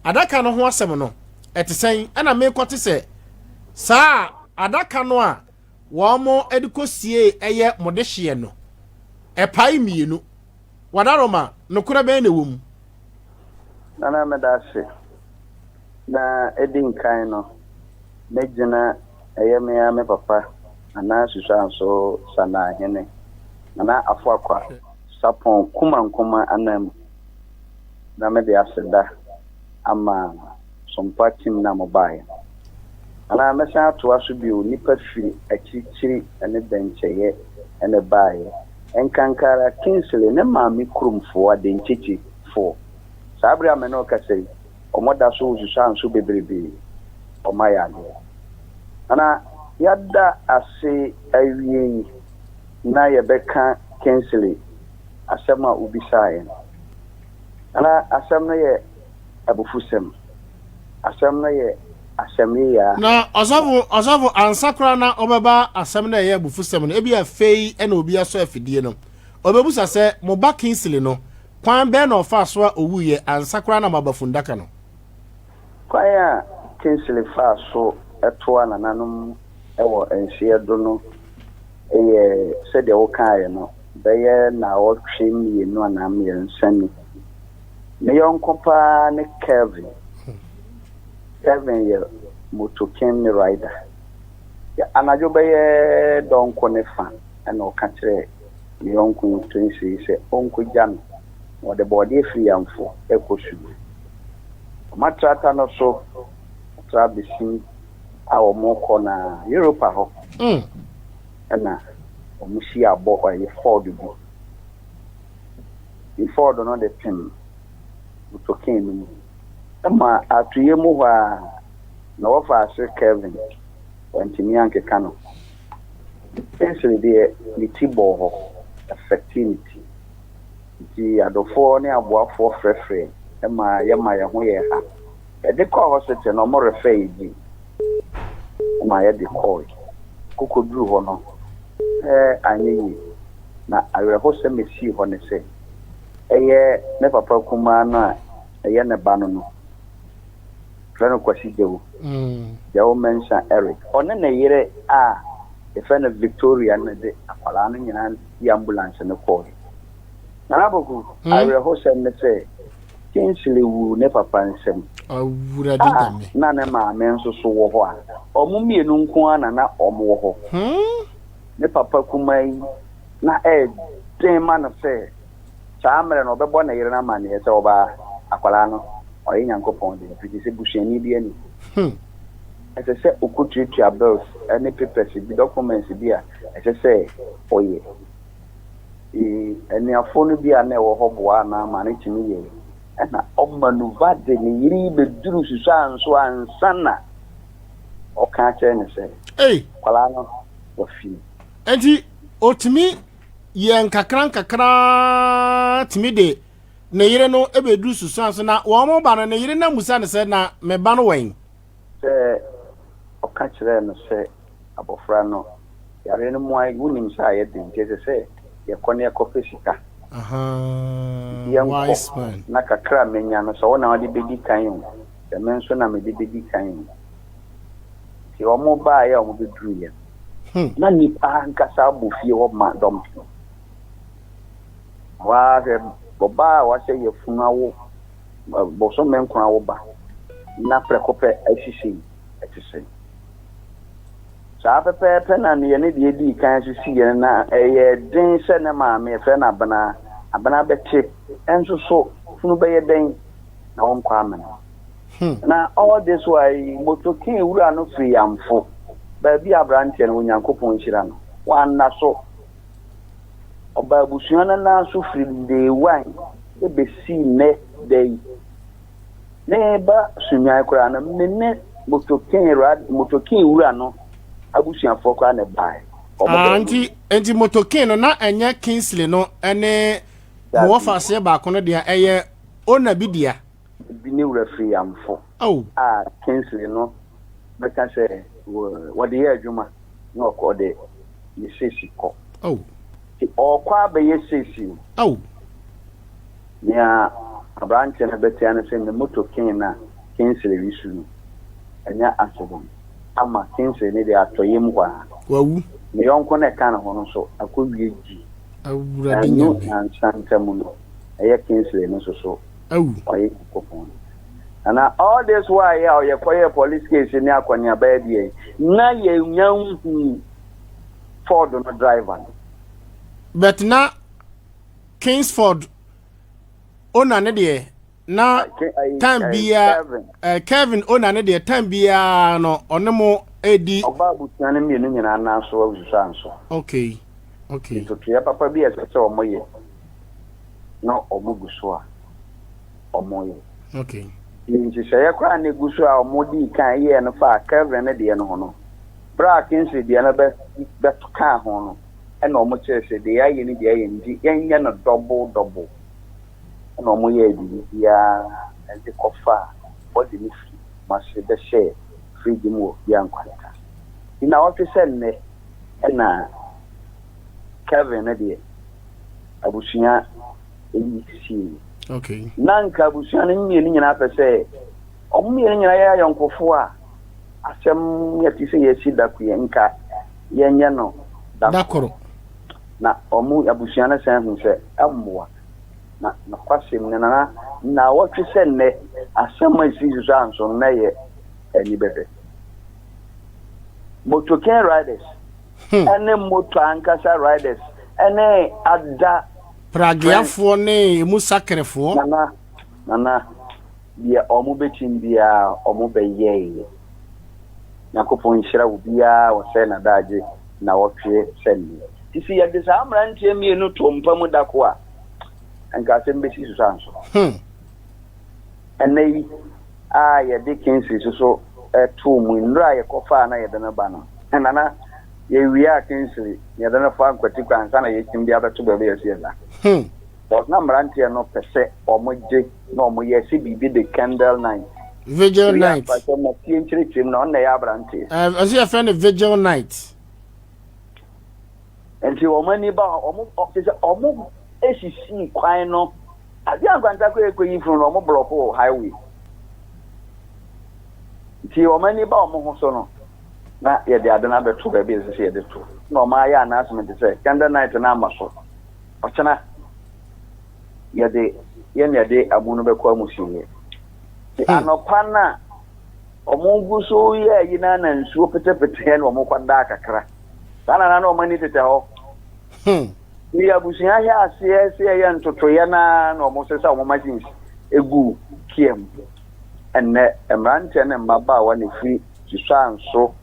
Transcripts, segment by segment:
Adaka no ho asɛm no, ɛte sɛn? Ɛna merekɔte sɛ saa adaka no a wɔde kɔsiee ɛyɛ mo dehyeɛ no, ɛpae mmienu. Wadaroma, nokorɛ bɛn na ɛwɔ mu? Nana meda ase. Na edi nkan no, mɛgyina ɛyɛ me ara me papa Nana Susuanso Sanahene, Nana Afoakwa Sapɔn Kumankuma ananmu na mede aseda ama Sompa team no a mobaeɛ no. Anaa mɛsan atoa so bio, nnipa firi akyirikyiri ne bɛnkyɛeɛ na ɛbaeɛ, ɛnkanka ara Kingsley ne maame kuromfoɔ, Adenkyekyefoɔ. Saa berɛ a me ne wo kasa yi, wɔda so resusuanso bebrebe, wɔayɛ adeɛ. Nana, yɛada ase awie yi na yɛbɛka Kingsley asɛm a wobisaeɛ no. Nana, asɛm no yɛ abufusɛm. Asɛm no yɛ asɛm yeyaa. Na ɔsɔfo, ɔsɔfo, ansa koraa na ɔbɛba asɛm no a ɛyɛ abufusɛm no, ebia afei na obi asɔ afidie no, ɔbɛbusa sɛ, Mo ba Kingsley no, kwan bɛn na ɔfaa so a ɔwuiɛ ansa koraa na moaba fundaka no? Kwan a Kingsley faa so toaa nananom wɔ nseɛ do no yɛ sɛdeɛ wokaeɛ no, bɛyɛ nnawɔtwe mmienu anaa mmiɛnsa ni. Me yɔnko paa ne Kelvin. Kelvin yɛ motokin rider. Anadwo bɛyɛ dɔnko ne fa na ɔka kyerɛɛ ne yɔnko Twinsi yi sɛ ɔnkɔgya no na ɔde bɔɔdeɛ firi Yamfo rekɔ Sulu. Wɔatra ata no so tra abɛsim a wɔrekɔ na Europa hɔ na wɔhyia abɔ ɔyɛ Ford bi. Ford no de pem motokin no mu. Ɛma atoyɛ mu hɔ ara na wɔfa ase Kevin wantumi ankeka no. Kingsley deɛ ne ti bɔɔ hɔ, ɛfɛtee ne ti. Nti adɔfoɔ ne aboafoɔ frɛfrɛɛ ma yɛma yɛn ho yɛɛ ha. Yɛde kɔɔ hospital no wɔn refer yɛ gyi ma yɛde kɔɔe. Kɔkɔduru hɔ no ɛɛ anyɛ yie. Na awerɛhosɛm a esii hɔ ne sɛ, ɛyɛ me papa kumaa no a ɛyɛ ne ba no no, wɔfrɛ no Kwasi Gyawu, Gyawu Mensah Eric, ɔne ne yere a yɛfrɛ no Victoria no na ɛde akwadaa no nyinaa di ambulance no kɔɔe. Nana Poku, awerɛhosɛm ne sɛ, Kingsley wuu ne papa nsam a na ne maame nso so wɔ hɔ a, wɔn mmienu nko ara na na wɔwɔ hɔ. Ne papa kumaa yi, na ɛyɛ den ma no sɛ saa mmerɛ no ɔbɛbɔ ne yere no amanneɛ sɛ ɔbaa, akwadaa no, ɔyɛ Nyankopɔn dea, ɛfiri sɛ busuani bi ani. Ɛsɛ sɛ ɔkɔtuatua bills ne papers bi, documents bi a ɛsɛ sɛ ɔyɛ. Nti anuafoɔ no bi a na ɛwɔ hɔ boaa no ma no tumi yɛe. Ɛna ɔmanuva de ne yere yi bɛduruu Susuanso ansa na ɔka akyerɛ no sɛ akwadaa no wafi mu. Enti otumi yɛɛ nkakrankakra tumi de ne yere no bɛduru Susuan so, na wɔn ba no, ne yere no ammisa no sɛ, Na me ba no wɛn? Sɛ ɔka kyerɛɛ no sɛ abɔfra no yare no mu ayɛ, wonim sɛ ayɛ den nti ɛsɛ sɛ yɛkɔ na yɛkɔpɛ sika. Nti yɛnkɔ na kakra a menya no, sɛ wo na wode bɛdi kan o, sɛ me nso na mede bɛdi kan o. Nti wɔbaeɛ a wɔbɛduruiɛ no, na nnipa ankasa abɔ fie hɔ ma dɔmpem. Hɔ ara hwɛ, ɔbaa a wahyɛ yafunu awo bosome nkron awo ba na prɛko pɛ asi sei, ɛte sɛn? Saa pɛpɛɛpɛ na ne yɛne deɛ ɛdii kan sisiiɛ no, na ɛyɛɛ den sɛ ne maame, yɛfrɛ no Abena, Abena bɛte, nso so funu bɛyɛ dɛn na wɔnkɔ amena? Na all this while yi, motokin wura no firi Yamfo, baabi a aberanteɛ no wɔ, Nyankopɔn nhyira no, wanna so. Ɔbaa abusua no nan so firi day one bɛsii nnɛ da yi. Mereba Sunyani koraa no, me ne motokin rad motokin wura no abusuafoɔ koraa na ɛbaeɛ. Wɔn Ah, baanu. nti nti motokin no na ɛnyɛ Kingsley no ne mo Dabi. wɔfaseɛ baako no dea, ɛyɛ owner bi dea. Bi ne wura firi Yamfo Oh. a Kingsley no bɛka sɛ wɔde yɛ adwuma na ɔkɔ ɔde ne sesi kɔ. Oh. Nti ɔɔkɔ abɛyɛ sesi o. Oh. Nea. Aberanteɛ no bɛtea no sɛ ne moto kee no a Kingsley resu no, anya accident ama Kingsley no deɛ atɔ yam hɔ ara. Wawu. Ne yɔnko no a ɛka ne ho no nso akɔwie gyi. Awurade Annu Nyame. nnansa ntam no, ɛyɛ Kingsley no nso so Awu. ɔyɛ Nyankopɔn. Nana, all this while a yɛkɔyɛɛ police case ne akɔneaba adeɛ yi, na yɛnnya nhuu Ford no driver no. But na Kingsford owner ne deɛ na time biara eh, Kevin owner ne deɛ time biara no ɔne mo edi. Ɔbaa abusua no mmienu nyinaa nan so awususu anso. Okay. Ntotoeɛ papa bi a ɛsɛ sɛ wɔyɛ na wɔgu so a wɔyɛ. Nhyehyɛeɛ koraa na ɛgu so a wɔdii kan yɛɛ no faa Kevin ne deɛ no ho no, berɛ a Kingsley deɛ no bɛ bɛkaa ho no, ɛna wɔkyerɛ sɛ deɛ yɛayɛ ne deɛ yɛayɛ nti yɛnyɛ no double double. Ɛna wɔyɛɛ biribiara de kɔfaa body no firi Kumasi bɛhyɛɛ fridge mu wɔ Bia Nkwanta. Nti nnawɔtwe sɛ nnɛ ɛna Kevin no deɛ abusua yi sii. Na nka abusua no mmienu nyinaa pɛ sɛ wɔn mmienu nyinaa yɛ ayɔnkofoɔ a asɛm yɛte sɛ yɛasi da ko yi nka yɛnyɛ no da koro. Na wɔn abusua no san hu sɛ ɛmmoa. Na nokwasɛm no nana nnawɔtwe sɛ nnɛ asɛm a ɛsi so anso no na ɛyɛ ani bɛhwɛ. Motokin riders ɛne moto ankasa riders ɛne ada Prageafoɔ ne emu sakrefoɔ. Nana, Nana, deɛ ɔmo bɛtim biara ɔmo bɛyɛeɛ. Nyankopɔn nhyira obiara a ɔsɛe n'adaagye nnawɔtwe sɛ nnɛ. Nti sɛ yɛde saa mmeranteɛ mmienu to mpa mu da ko a, nka asɛm bɛsi so anso. Ɛnnɛ yi a yɛde Kingsley soso too mu, nnora a yɛkɔfaa na yɛde no ba no, Nana, yɛwie a Kingsley na yɛde no fa nkwati kwan ansa na yɛkyim de abɛto baabi a yɛsi yɛda. Because na mmeranteɛ no pɛ sɛ wɔgye na wɔyɛ sɛ biribi de candle night. Vigil night. Mpakyɛ ma tie nkyerɛkyerɛ mu na ɔno na ɛyɛ aberanteɛ. Ɛsɛ yɛfrɛ no vigil night. Nti wɔn ani ba wɔn kyerɛ sɛ wɔn esisii kwan no adeɛ a nkwanta kɔ ekɔ yi funu no wɔn blɔko highway. Nti wɔn ani ba wɔn ho so no na yɛde ade no abɛto baabi a ɛsɛ sɛ yɛde to na wɔn ayɛ announcement sɛ candle night no ama so ɔkyena yɛde yɛn yɛde amu no bɛkɔ amusieɛ. Nti anɔpa no a wɔn gu so yɛ ayi na na nsuo petepeteɛ na wɔn kɔ daa kakra. Saa na na wɔn ani tetɛ hɔ. Nti abusua hyɛ aseɛ sɛ yɛyɛ ntotoeɛ naa na wɔn sesa wɔn machines egu kia mu. Ɛnnɛ mmeranteɛ ne mmabaawa na efiri Susuanso,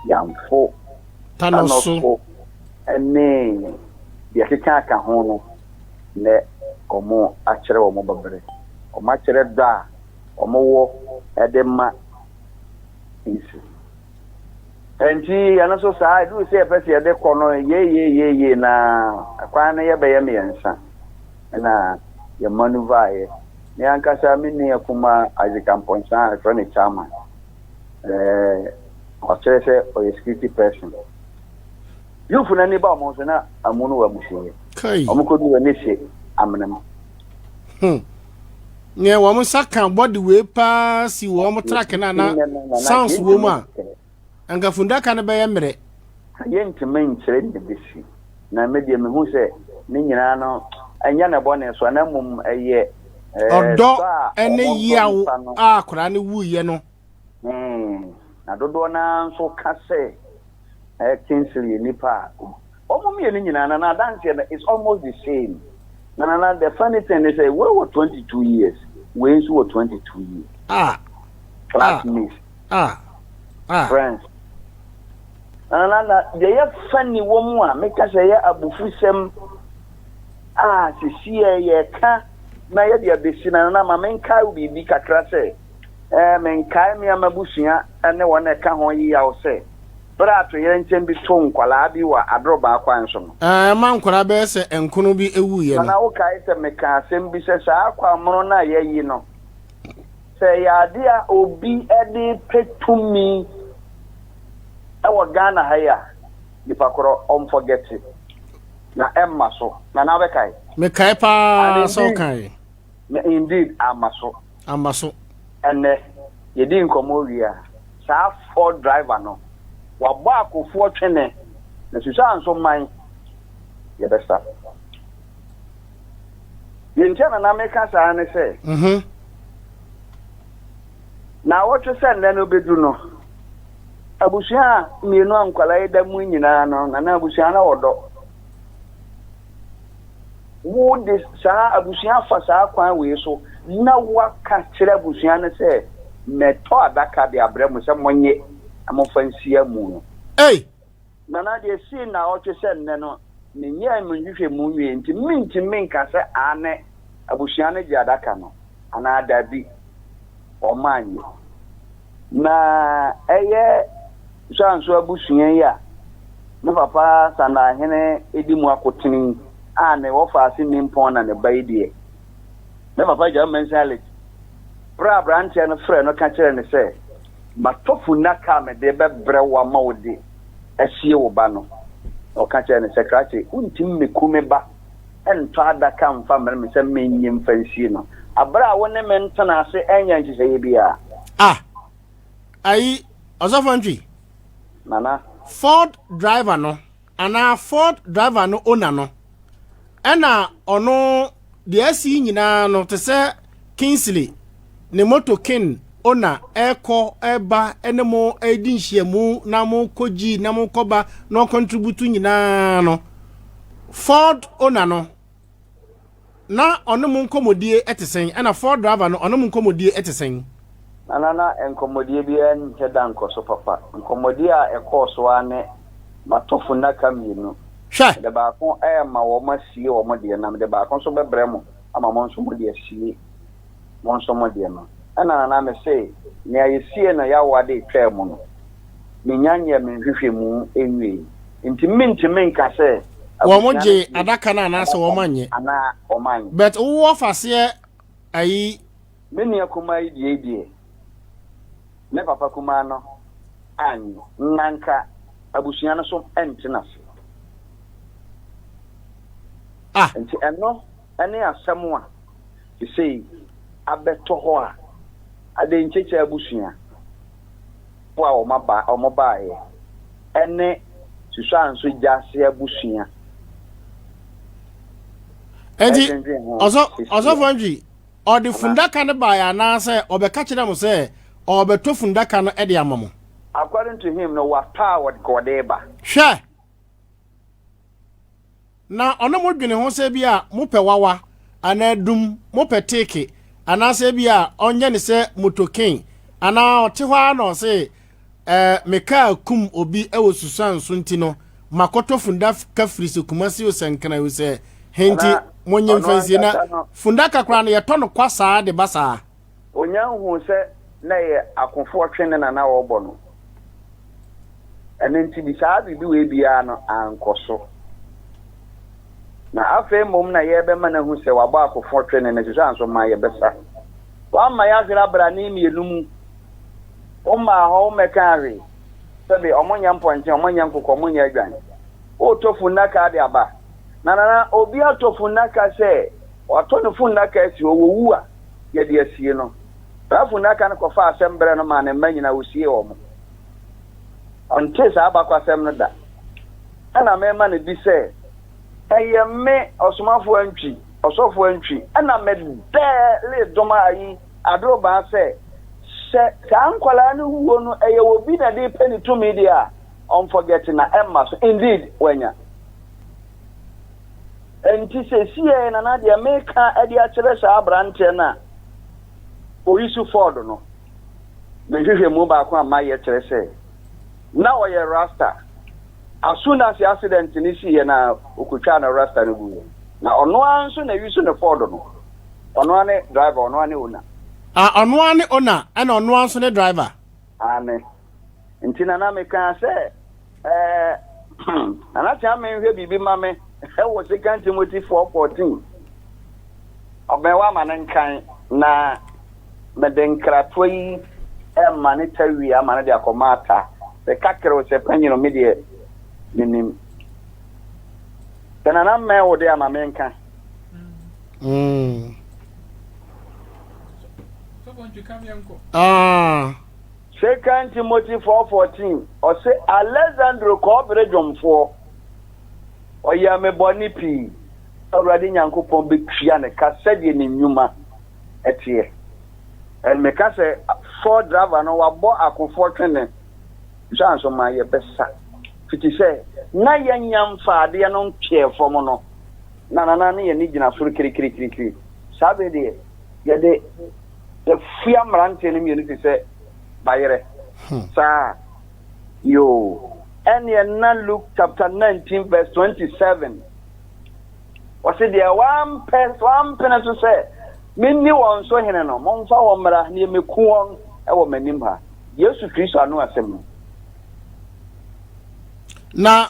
Yamfo, Tanoso ne deɛ ɛkeka aka ho no nɛ wɔn akyerɛ wɔn bɔbere. Wɔn akyerɛ dɔ a wɔn wɔ de ma nsi. Nti yɛn nso saa eduru sɛ yɛpɛ sɛ yɛde kɔ no yeyeyeye na kwan no yɛbɛyɛ mmiɛnsa na yɛ manuvaeɛ. Me ankasa me nua kumaa Isaac Amponsah a yɛfrɛ no Chairman, ɛɛ ɔkyerɛ sɛ ɔyɛ security person. Youth no ani ba wɔn so na amu no wɔ amusieɛ. Wɔn kɔdu wɔ ne se amena mu. Nea wɔn nsa ka bɔde wei paa si wɔn track no ana sounds wɔ mu a, anka fundaka no bɛyɛ mmerɛ. Yɛntumi nkyerɛ nea ɛbɛsi. Na me deɛ mehu sɛ ne nyinaa no ɛnyɛ ne bɔne so na mmom ɛyɛ ɔdɔ ne yaw a akwadaa no wuiɛ no. Na dodoɔ no ara nso ka sɛ Kingsley yɛ nipa a wɔn mmienu nyinaa na n'adanseɛ no is almost the same. Na na the funny thing is sɛ wei wɔ 22 years, wei nso wɔ 22 years. Classmates. Friends. Na na na deɛ yɛ funny wɔ mu a meka sɛ yɛ abufusɛm a sisi yɛ yɛka na yɛde abɛsi na na ma menkae wo biribi kakra sɛ menkae me ama busua ne wɔn a ɛka ho yeyaw sɛ bere a atoyerɛnkyɛm bi to nkwalaa bi wɔ adorobaa kwan so no. Ɛma nkwadaa bɛyɛ sɛ nkono bi wuiɛ no. Na na wokae sɛ meka asɛm bi sɛ saa akwamono no a yɛayi no, sɛ ɛyɛ ade a obi de pɛ tumi wɔ Ghana ha yi a, nipa korɔ ɔmfɔgɛte na ɛmma so. Na na wobɛkae? Mekae paa sɛ wokae. Na indeed amma so. Amma so. Ɛnnɛ, yɛdi nkɔmmɔ wie a, saa Ford driver no, wabɔ akofoɔ twene, na Susan nso man, yɛbɛsa. Deɛ nti a Nana meka saa ne sɛ, naawɔtwe sɛ nnɛ no bɛdu no, abusua mmienu a nkwadaa yi da mu nyinaa no, Nana abusua no wɔ dɔ. Wode saa abusua afa saa kwan wei so na woaka kyerɛ abusua no sɛ, Mɛtɔ adaka de abrɛ mo sɛ monnye na momfa nsi amu no. Ei! Nana, deɛ ɛsii nnawɔtwe sɛ nnɛ no, menyɛɛ me nhwehwɛmu nwiei nti mentumi nka sɛ aane, abusua no gye adaka no anaa dabi, wɔannye. Na ɛyɛ Suanso abusua yi a me papa Sandahene di mu akotene yi a ne wɔfaase Nimpɔn na ne ba yi deɛ, me papa Gyau Mensah Late, berɛ a aberanteɛ no frɛɛ no ka kyerɛɛ no sɛ, Matɔ funnaka a mede bɛbrɛ wo ama wode asie wo ba no, na ɔka kyerɛɛ no sɛ, Krakye, wontumi mmɛku me ba ntɔ adaka mfa mmrɛ me sɛ mennye mfa nsie no, bere a wo ne me ntena ase nyɛ nhyehyɛeɛ biara. Ah, ayi, Ɔsɔfo Antwi. Nana. Ford driver no, anaa Ford driver no owner no, ɛna ɔno deɛ asi yi nyinaa no te sɛ Kingsley ne moto kin owner ɛkɔ ɛba ɛne mo ɛdi nhyiamu na mo kɔ gyi na mo kɔ ba na ɔcontribute nyinaa no. Ford owner no, na ɔne mo nkɔmmɔdie te sɛn? Ɛna Ford driver no, ɔne mo nkɔmmɔdie te sɛn? Nana, na nkɔmmɔdie biara nhyɛ da nkɔ so papa. Nkɔmmɔdie a ɛkɔɔ so ara ne, Matɔ funnaka mmienu. Hwɛ! Mede baako rema wɔn asie wɔn deɛ, na mede baako nso bɛbrɛ mo ama mo nso mode asie mo nso mo deɛ no. Ɛna Nana mese, nea yɛsiee no Yawoa de retwaa mu no, Minnya nyɛɛ me nhwehwɛmu nwiei, nti mintumi nka sɛ Wɔn abusua no gye gye adaka no anaasɛ adaka wɔn no annye. anaa wɔn annye. But wowɔ faseɛ ayi. Me nua kumaa yi deɛ yi deɛ, me papa kumaa no annye, na anka abusua no nso nte no ase. Ah. Nti ɛno ne asɛm a sesei abɛtɔ hɔ a Adenkyekyɛ abusua fo a wɔaba wɔbaeɛ ne Susuanso Gyase abusua Enti ɛdwendwen ho ɔsɔ seesei ɔsɔfo Antwi, ɔde anaa? fundaka no baeɛ anaasɛ ɔbɛka kyerɛɛ mo sɛ ɔrebɛtɔ fundaka no de ama mo? According to him no, watɔ a ɔde reba. Hwɛ! Na ɔne mo dwene ho sɛ ebia mopɛ wawa, anaa dum, mopɛ teeke, anaasɛ ebia ɔnyɛ ne sɛ motoken, anaa ɔte hɔ ara na ɔse, Eh, me kaa kum obi wɔ Susuan so nti no, makɔtɔ fundaka firi sɛ Kumasi o sɛ Nkran o sɛ he nti Anaa monye ɔno mfa nsie. Na ankasa no, fundaka koraa no yɛtɔ no kwa saa de ba saa. Onya nhuu sɛ na ɛyɛ akofoɔ twene na na wɔrebɔ no. Ɛno nti bi saa biribi wei biara no ankɔ so. Na afei mmom na yɛrebɛma no ahu sɛ wabɔ akofoɔ twene no, ɛsɛ sɛ anso ma yɛbɛsa. Wamma yɛahwere abrane mmienu mu. Wommaa hɔ, wommɛkaa hwee. Sɛbe, wɔnyɛ mpɔnkye, wɔnyɛ nkokɔ, wɔnyɛ adwan. Woretɔ funnaka de aba. Na nana, obi atɔ funnaka sɛ watɔ ne funnaka asi hɔ, wɔwu a, yɛde asie no. Saa funnaka no kɔfaa asɛm brɛɛ no maa ne mma nyinaa, ɔsiee wɔn. Ɔntee saa abakwasɛm no da. Ɛna mema no di sɛ, ɛyɛ me, Ɔsomafo Antwi, Ɔsɔfo Antwi, ɛna medɛɛ Lee Doma ayi Adorobaa sɛ, sɛ saa nkwadaa no wuo no ɛyɛ obi na ɛde repɛ ne tumi deɛ a, ɔnfɔgɛte na ɛmma so. Indeed, wanya. Enti seesei Nana, deɛ meka de akyerɛ saa aberanteɛ no a ɔyi Ford no, me nhwehwɛmu baako a mayɛ kyerɛ sɛ na ɔyɛ Rasta. As soon as accident no siiɛ no a, ɔkɔtwaa no Rasta no guiɛ. Na ɔno ara nso na ɛyi ne Ford no. Ɔno ara ne driver, ɔno ara ne owner. Ah, ɔno ara ne owner, ɛna ɔno ara nso ne driver. Aane. Nti Nana mekaa sɛ, Ɛɛ, Nana Kyame nhwɛ biribi ma me wɔ Second Timothy 4:14. Ɔbɛn wa ma no nkan na mede nkratoɔ yi rema ne tawie ama no de akɔma ata. Sɛ kakra o, sɛ panyin o, me deɛ menim. Sɛ Nana mmɛn wo de ama menka. Ah. Second Timothy 4:14, ɔse Alexandro kɔɔbere dwomfoɔ, ɔyɛɛ me bɔne pii, Awurade Nyankopɔn bɛtua ne ka sɛdeɛ ne nnwuma teɛ. And meka sɛ Ford driver no wabɔ akofoɔ twene nso anso ma yɛbɛsa fiti sɛ na yɛnnya mfa adeɛ no ntweɛ fam no na nana ne yɛne gyina soro kirikirikirikiri. Saa bere deɛ yɛde yɛfua mmeranteɛ no mmienu te sɛ bayerɛ saa. Yoo, ɛneɛ na Luke chapter 19 verse 27 ɔse deɛ wampɛ wampene so sɛ menni wɔn so hene no, momfa wɔn mmra na yɛmmɛku wɔn wɔ m'anim ha. Yesu Kristo ano asɛm no. Na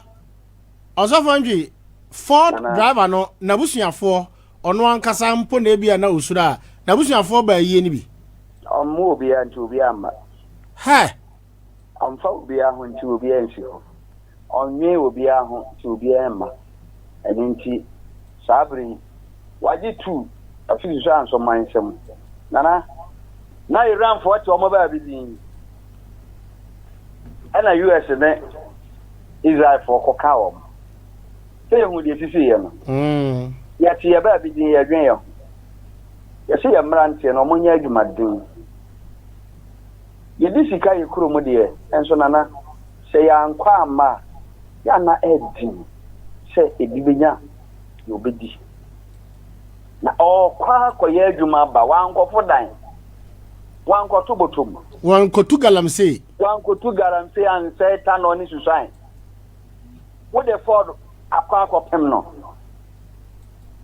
Ɔsɔfo Antwi, Ford driver no n'abusuafoɔ, ɔno ankasa mpo na ebia na osuro a, n'abusuafoɔ baa ayie no bi? Ɔmmu obiara nti obiara mma. Hɛ! Ɔmfa obiara ho nti obiara nsi hɔ. Ɔnnwen obiara ho nti obiara mma. Ɛno nti, saa bere yi, wagye tu afi Susuansoman nsam. Nana, na Iranfoɔ te wɔn baabi dinn. Ɛna US ne Israelfoɔ kɔkaa wɔn. Sɛ yɛhu deɛ ɛsisiiɛ no, mm. yɛte yɛ baabi din yɛdwen yɛ ho. Yɛsɛ yɛ mmeranteɛ no wɔnyɛ adwumaden. Yɛdi sika yɛ kurom deɛ, nso nana, sɛ yɛankɔ amma a, yɛ ana ɛden sɛ ebi bɛnya deɛ ɔbɛdi. Na ɔrekɔ akɔyɛ adwuma aba, wankɔfo dan, wankɔto bɔtɔm. Wankɔtu galamsey. Wankotu galamsey ansɛe Tanɔ ne Susuan. Wode Ford akɔ akɔpem no.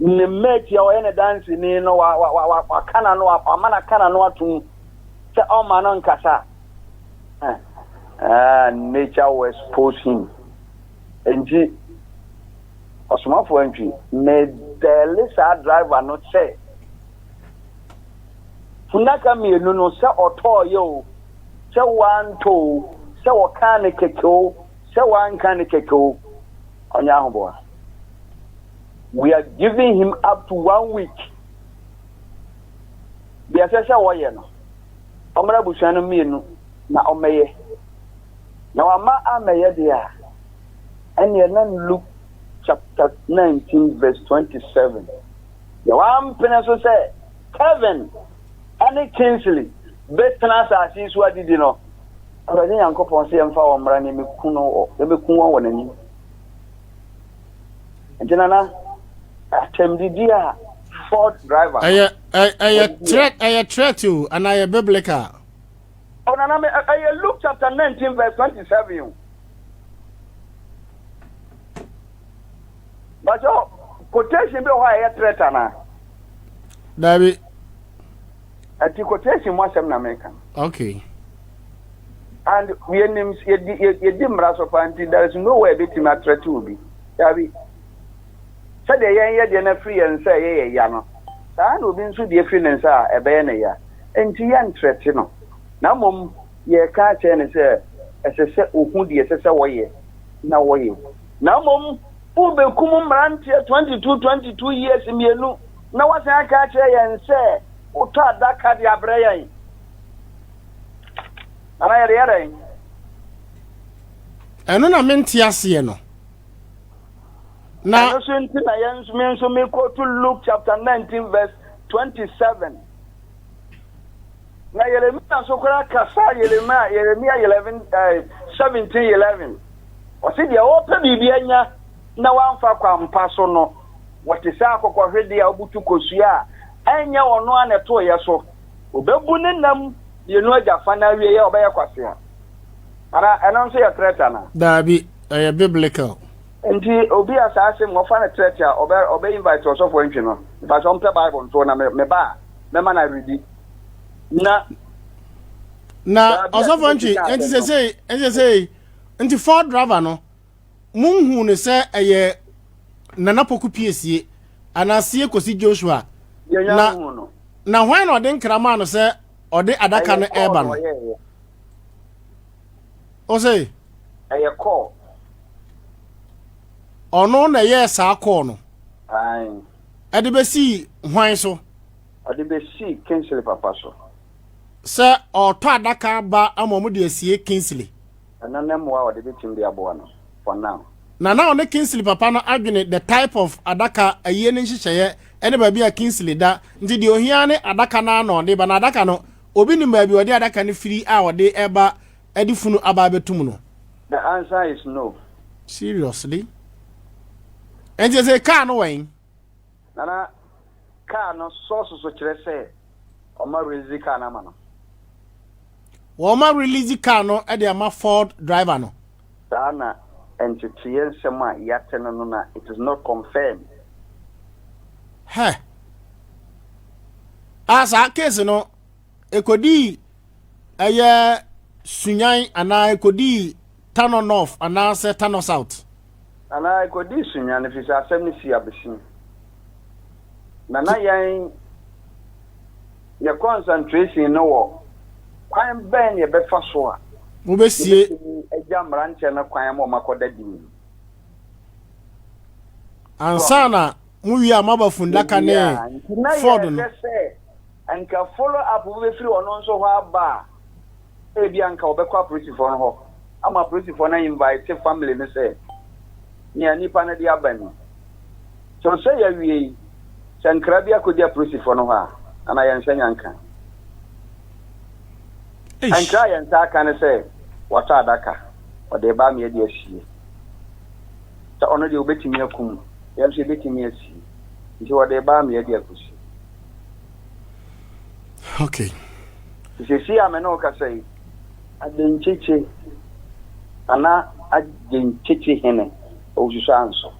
Ne mate a ɔyɛ ne danseni no wa wa wa waka n'ano wama no aka n'ano atom sɛ ɔmma no nkasa. Ah, nature will expose him. Enti ɔsomafo Antwi, medɛle saa driver no sɛ funaka mmienu no sɛ ɔtɔɔyɛ o sɛ wantɔ o, sɛ wɔkaa no kɛkɛ o, sɛ wanka no kɛkɛ o, ɔnyɛ ahoboa. We are giving him up to one week. Deɛ ɛsɛ sɛ wɔyɛ no, ɔmmra abusua no mmienu na ɔmmɛyɛ. Na wama ammɛyɛ deɛ a, ɛnneɛ na Luke chapter 19 verse 27. Deɛ wampene so sɛ Kevin ne Kingsley bɛtena asase yi so adidi no, Awurade Nyankopɔn sɛ yɛmfa wɔn mmra na yɛmmɛku no wɔ, yɛmmɛku wɔn wɔ n'anim. Nti nana, atɛmdidi a Ford driver no. Ɛyɛ ɛyɛ threat ɛyɛ threat o anaa ɛyɛ biblical. Oh nana me ɛyɛ Luke chapter 19 verse 27 o. Bàtɛ quotation bi wɔ hɔ a ɛyɛ threat anaa? Dabi. Ɛti quotation mu asɛm na meka. Okay. And yɛnim yɛdi yɛdi mmara so paa nti there is no way ebetumi atrɛte obi. Dabi. Sɛdeɛ yɛn yɛ deɛ no afiri yɛn nsa a ɛyɛ yɛ ya no, saa na obi nso deɛ firi ne nsa a ɛbɛyɛ ne ya. Nti yɛntrɛte no. Na mmom yɛreka akyerɛ no sɛ ɛsɛ sɛ ohu deɛ ɛsɛ sɛ wɔyɛ na wɔyɛ. Na mmom wobekum mmeranteɛ 22, 22 years mmienu na woasan aka akyerɛ yɛn sɛ wotɔ adaka de abrɛ yɛn. Nana yɛde yɛ dɛn? Ɛno na mente aseɛ no. Na ɛno so nti na yɛn nso me nso mekɔto Luke chapter 19 verse 27. Na Yeremia nso koraa kasa Yeremia Yeremia 11 eh, 17 11. Ɔse deɛ ɔpɛ biribi anya na wamfa kwampa so no, wɔte sɛ akokɔhwedeɛ a ɔbutu kosua a ɛnyɛ ɔno ara na ɛtoeɛ so. Ɔbɛbu ne nam mmienu agya fa na awieeɛ ɔbɛyɛ kwasea. Anaa ɛno nso yɛ threat anaa? Daabi, ɛyɛ biblical. Nti obi a saa asɛm ɔfa no threat a ɔbɛ ɔbɛ invite ɔsɔfo antwi no. Mepa sɛ ɔmpɛ Bible ntoɔ na me me ba a mɛma no aredi. Na Na ɔsɔfo antwi nti sesei nti sesei nti Ford driver no Monhuu no sɛ ɛyɛ Nana Poku Piesie anaa Sie Kosi Joshua? Na, na hwan na ɔde nkra maa no sɛ ɔde adaka no ɛreba no? Ose? Ɛyɛ kɔɔ. Ɔno na ɛyɛɛ saa kɔɔ no. Ɛde bɛsii hwan so? Ɔde bɛsii Kingsley papa so. Sɛ ɔretɔ adaka aba ama wɔn de asie Kingsley. Ɛno ne mmoa a ɔde bɛtumi de aboa no for now. Na na ɔne Kingsley papa no adwene the type of adaka, ayie no nhyehyɛeɛ ne baabi a Kingsley da, nti deɛ ɔhia ara ne adaka no ara na ɔde ba, na adaka no, obi nim baabi a ɔde adaka no firi a ɔde reba de funu aba abɛto mu no. The answer is no. Seriously? Nti ɛsɛ car no wɛn? Nana, car no source so kyerɛ sɛ ɔma release car no ama no. Wɔma release car no de ama Ford driver no. Saa na nteteeɛ nsɛm a yɛate no no na it is not confirmed. Hɛ! Ah saa case no ɛkɔdii ɛyɛ Sunyan anaa ɛkɔdii Tano North anaasɛ Tano South? Anaa ɛkɔdii Sunyan ɛfiri sɛ asɛm no sii Abesim. Na na yɛn yɛ concentration no wɔ kwan bɛn na yɛbɛfa so a Mobɛsie. yɛbɛtumi agya mmeranteɛ no kwan ama wɔakɔda din. Ansa na mowie a moaba fundaka ne Yɛwie a, nti na Ford no. yɛhwɛ sɛ nka follow up bi bɛfiri ɔno nso hɔ aba a, ebia nka ɔbɛkɔ apolisifoɔ no hɔ ama apolisifoɔ no invite family no sɛ nea nipa no de aba ni. So sɛ yɛawie yi, sɛ nkra bi akɔdi apolisifoɔ no hɔ a, anaa yɛn nsa nya nka? Nkra a yɛn nsa aka ne sɛ watɔ adaka, ɔde reba ama yɛde asie. Sɛ ɔno deɛ ɔbɛtumi akum, yɛn nso yɛbɛtumi asie. Nti ɔde reba ama yɛde akɔsie. Okay. Seesei a me ne wo kasa yi, Adenkyekye anaa Agyenkyekye hene ɔresusu anso.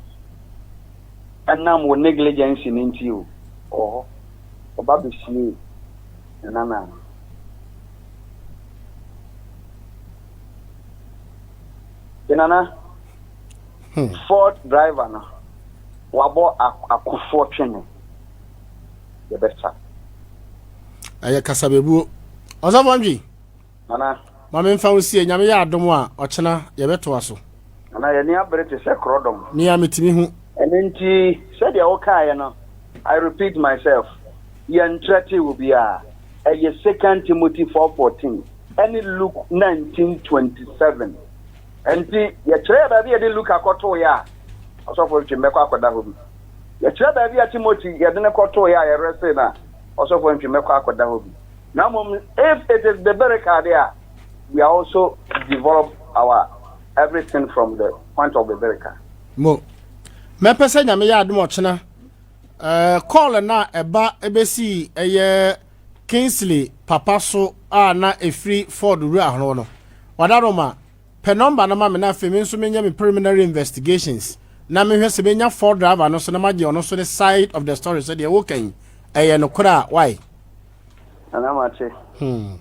Ɛnam wo negligence no nti o, ɔwɔ hɔ. Ɔba bɛsiee ne nana no. Nti nana, Ford driver no, wabɔ akofoɔ twene. Yɛbɛsa. Ɛyɛ kasabebuo. Ɔsɔfo Antwi. Nana. Ma me nfa wo sie, Nyame yɛ adom a, ɔkyena yɛbɛtoa so. Nana, yɛn ani abere te sɛ korɔdɔm. Me a metumi hu. Ɛno nti, sɛdeɛ wokaeɛ no, I repeat myself, yɛntrɛtee obiara. Ɛyɛ Second Timothy 4:14 ɛne Luke 19:27. Ɛnti, yɛkyerɛɛ baabi a yɛde Luka kɔtoeɛ a, ɔsɔfo Ntwi mmɛkɔ akɔda hɔ bi. Yɛkyerɛ baabi a Timothy yɛde no kɔtoeɛ a yɛrɛsee no a, ɔsɔfo Ntwi mmɛkɔ akɔda hɔ bi. Na mmom if it is biblical deɛ a, we are also develop our everything from the point of biblical. Mo. Mɛpɛ sɛ Nyame yɛ adom ɔkyena eh, call no a ɛba ɛbɛsii ɛyɛ Kingsley papa so a na ɛfiri Ford wura hɔ no. Wadaroma, pɛ number no ma me na afei me nso menyɛ me preliminary investigations na menhwɛ sɛ menya Ford driver no so na magye ɔno nso ne side of the story sɛ deɛ woka yi ɛyɛ nokorɛ a, why? Nana mate. Hmm.